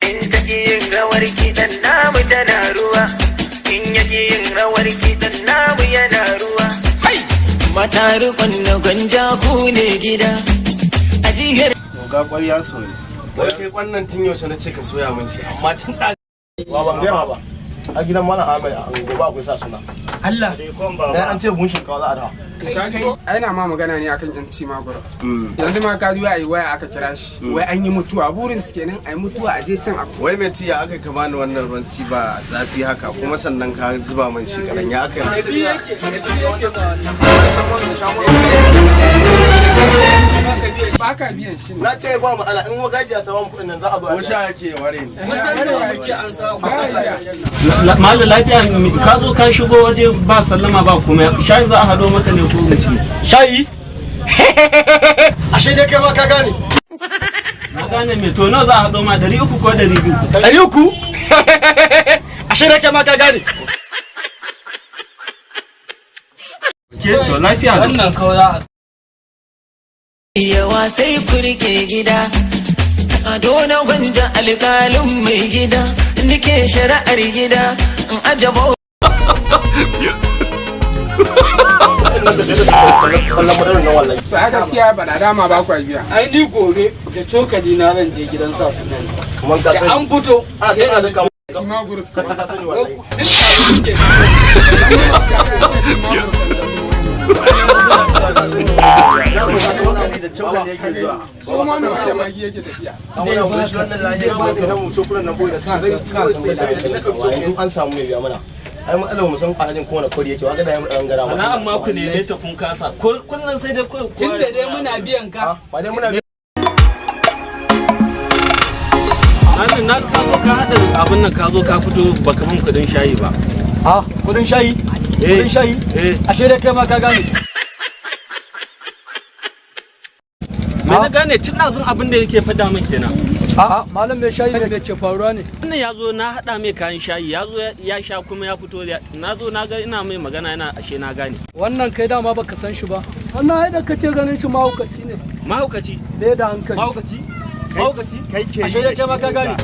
In ta ƙi yin rawar kiɗan namu, tana ruwa. In ya ƙi yin rawar kiɗan namu, yana ruwa. Mata rukun na gwanja, ku ne gida a jihar. Ga kwai ya soyu. Wai kai, kwannan tun yaushe na ce ka soya min shi, amma tun da Ba ban gaya ba. A gidan Malam Ahmed a gobe akwai sa suna. Allah. Dan an ce buhun shinkafa za a dawa. Ai na ma magana ne akan yan cimaguro. Yanzu ma ka ji wai waya aka kira shi. Wai an yi mutuwa, burin su kenan ai mutuwa a je can a Wai mai tiya, aka ka bani wannan ruwan ti ba zafi haka, kuma sannan ka zuba min shi kaɗan, ya aka yi? Ba ka biyan shi ne. Na ce ba matsala, in magajiya ta ba mu kuɗin nan, za a zo a Ko sha yake ware ni. Malam, lafiya? Ka zo ka shigo waje ba sallama ba kuma shayi za a hado maka ne ko mace? Shayi? Ashe dai kai ma ka gane. Na gane me? To, nawa za a hado ma, 300 ko 200? 300? Ashe dai kai ma ka gane. Ke to, lafiya lau. Wannan kawai za a Yawa sai ku rike gida. Ado na Gwanja, alƙalin mai gida, nike shari'ar gida in ajabo. Nan da sai da kallon madarin nan wallahi. To a gaskiya ba da dama ba kwa biya. Ai ni gobe da cokali na zan je gidan sa sunan. Kaman ka Da sani. an fito. A ce ana duka. Cimaguro. Kaman ka sani wallahi. Cokali da cokali yake zuwa. Kuma mai da magi yake tafiya. Shi wannan lahiyar Ba da mu cokulan nan boye da su zai kawai su yanzu an samu mai biya mana. Ai matsalar mu san alhajin kowane kori yake wa ga da ya mu dan gara ma. Sana'an ma ku neme ta kun kasa. Ko kullum sai dai ko Tun da dai muna biyan ka. Ba dai muna Malam, na ka zo ka hada abin nan, ka zo ka fito baka min kudin shayi ba. Ha, kudin shayi? Kudin shayi? Eh. Ashe dai kai ma ka gane. Me na gane? Tun ɗazun abin da yake faɗa min kenan. A malam mai shayi ne ke faruwa ne? Wannan ya zo na haɗa mai kayan shayi, ya zo ya sha kuma ya fito, na zo na ga ina mai magana yana ashe na gane. Wannan kai dama baka san shi ba. Wannan ai da kake ganin shi mahaukaci ne. Mahaukaci? Bai da hankali. Mahaukaci? Mahaukaci? Kai ke Ashe dai kai ma ka gane.